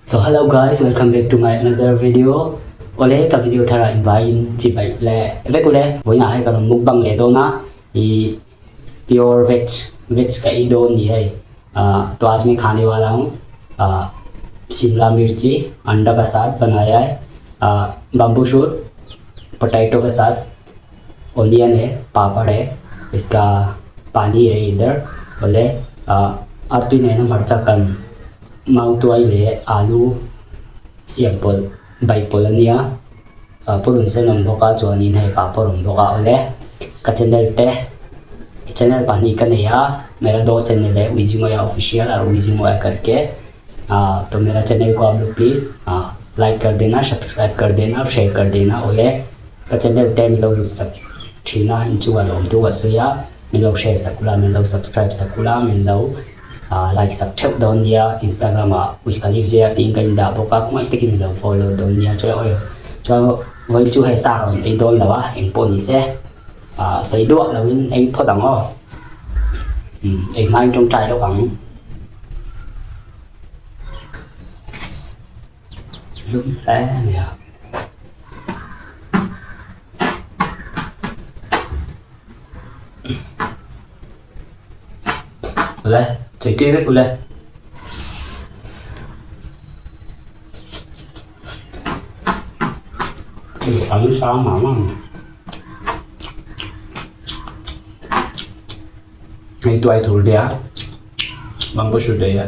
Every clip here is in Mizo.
So hello guys, welcome back to my another video. Ole ka video thara in vai in chi bai le vek ule voina hai ka ron mukbang le dona i pure veg veg का ई दो नहीं है। तो आज मैं खाने वाला हूँ शिमला मिर्ची अंडा का साथ बनाया है, bamboo shoot potato के साथ, ओनियन है, पापड़ है, इसका पानी है इधर बोले artui nena hmarcha kan mautuai leh alu siam pawlh bai pawlh a nia purun sen awm bawk a chuanin hei papawr awm bawk a awle ka channel te channel pahnih ka nei a mera do channel hai uizingoia official aur uizingoia karke toh mera channel ko aap log please like kar dena subscribe kar dena aur share kar dena awle ka channel te min lo lut sak thin a inchungah lawm deuh a sawi a. Min lo share sak ula, min lo subscribe sak ula, min lo like sak theuh dawn nia. Instagram ah Wiz Khalif Jr tiin ka indah bawk a, khawngaih takin min lo follow dawn nia. Chuan awi chuan vawiin chu hei sa rawn ei dawn lo a, eng pawh ni se sawi duah loin ei phawt ang aw. Ei hmain tawngtai lawk ang. Lum hle a nia. Ule, chei tui vek ule. Ang sang mah mah. Hei tuai thur nia bamboo shoot ei a.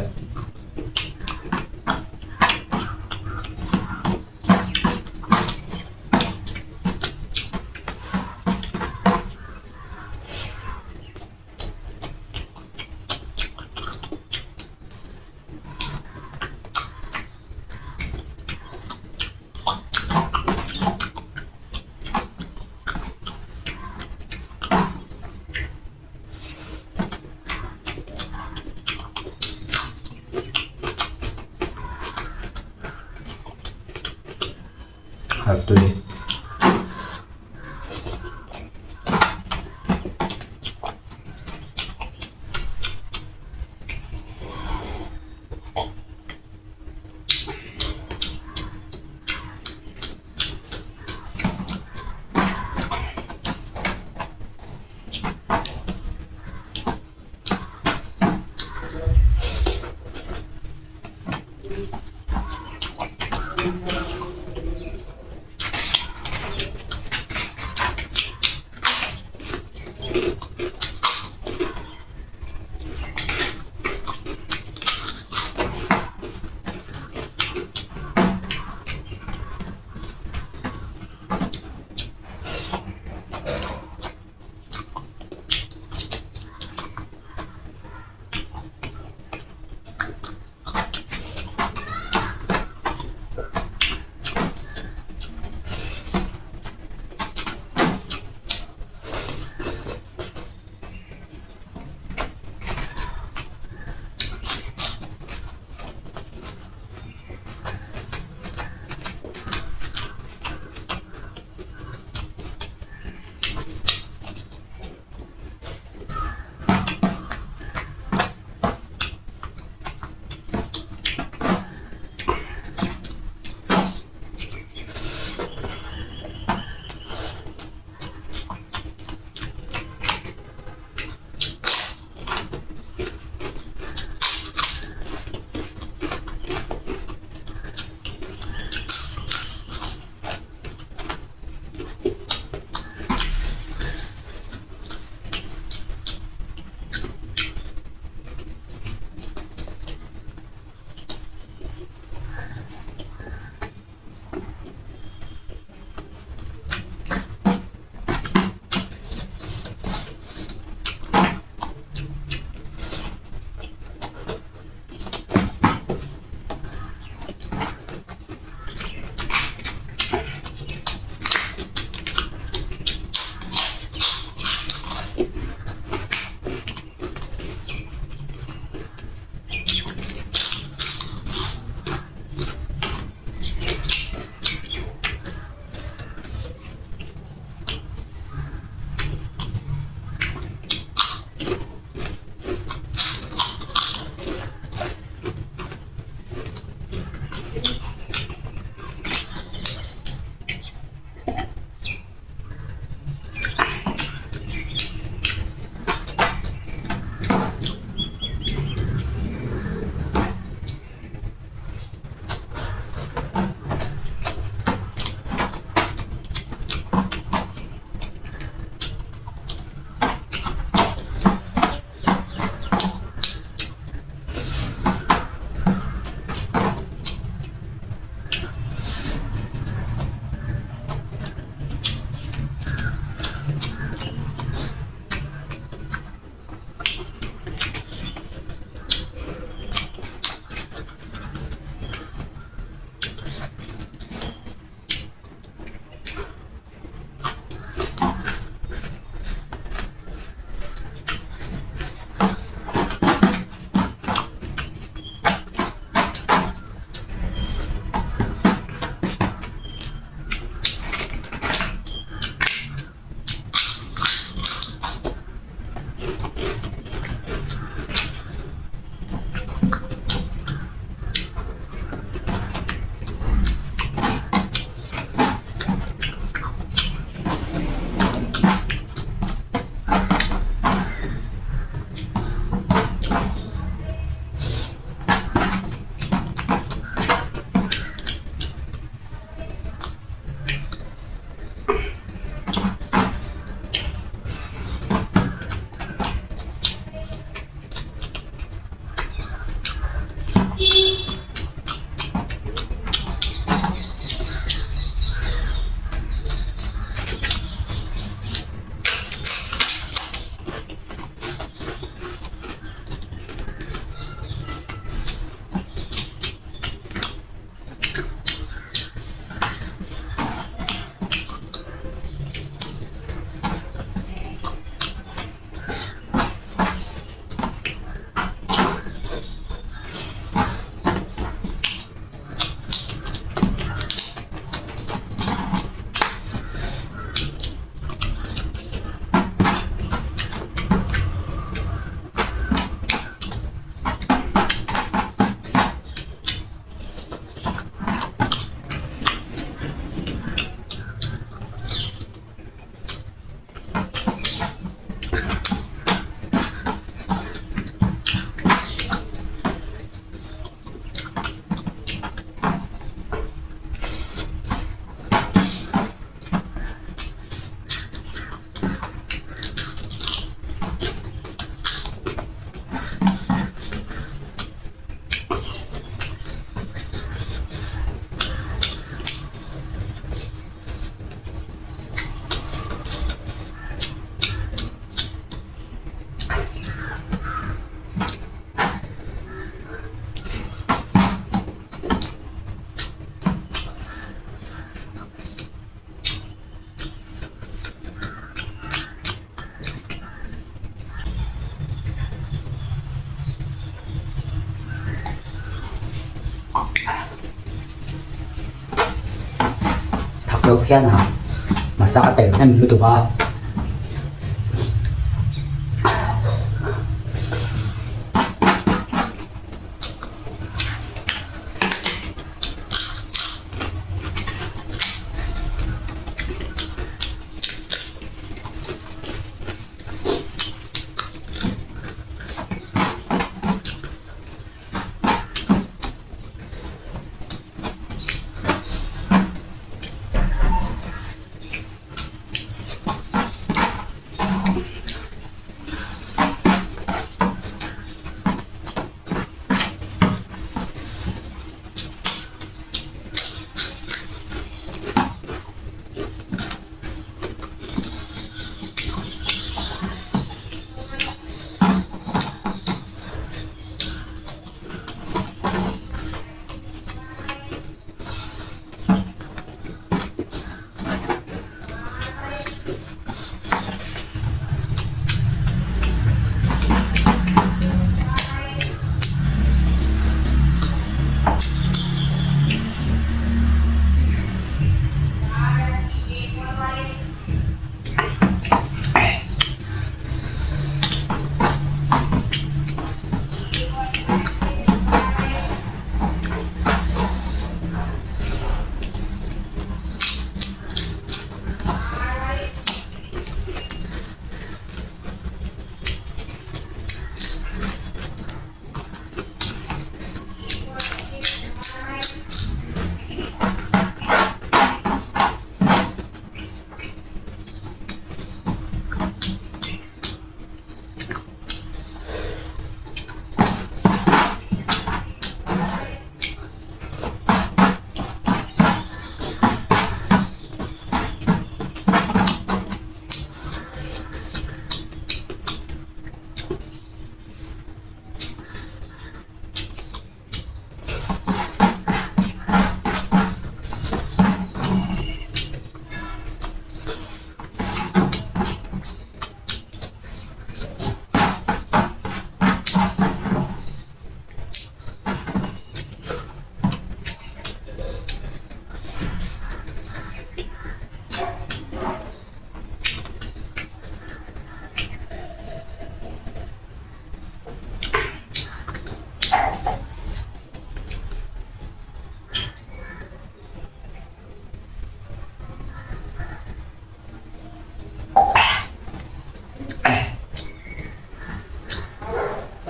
Hartui. Thak lo phian a, hmarcha a tel hnem lutuk a.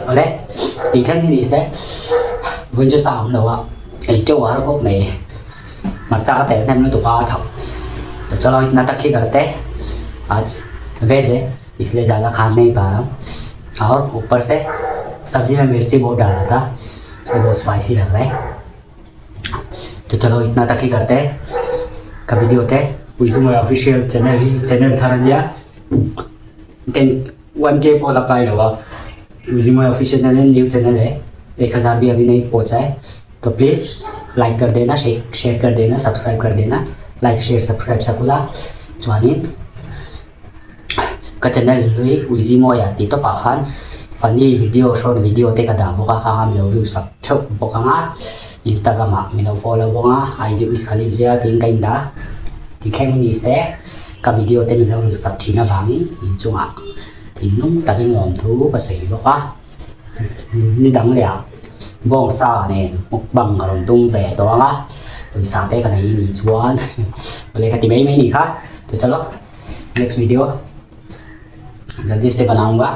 Awle tih thleng hi ni se vawiin chu sa awm lo a ei teuh a har khawp mai hmarcha ka tel hnem lutuk a a thak to chalo itna tak hi ka la te veg e isliye jada khan nahi pa raha hu aur upar se sabji mein mirchi bahut dala tha to bahut spicy lag raha hai to chalo itna tak hi karte hai ka video te Puizumai official channel hi channel thar ania ten one k pawh la kai lo a Puizumai official channel new channel hai ek hazar bhi abhi nahi pahuncha hai to please like kar dena share kar dena subscribe kar dena like share subscribe sakula chuanin Ka channel hlui Uizimawia tih tawpah khan funny video short video te ka dah bawk a, kha kha milo view sak theuh bawk ang a, Instagram ah milo follow bawk ang a, IG Uiz Khalif zel tiin ka indah tih thleng hi ni se ka video te milo view sak thin avangin inchungah thinlung takin lawmthu ka sawi bawk a. Ni dang leh ah bawngsa nen mukbang a rawn tum ve tawh ang a, pawisa te ka nei nih chuan awle ka ti mai mai nih kha ti chalo next video jaldi se banaunga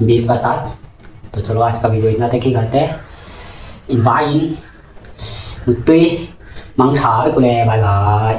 beef ka saath to chalo aaj ka video itna tak hi karte in vaiin muttui mangtha vek ule bye bye.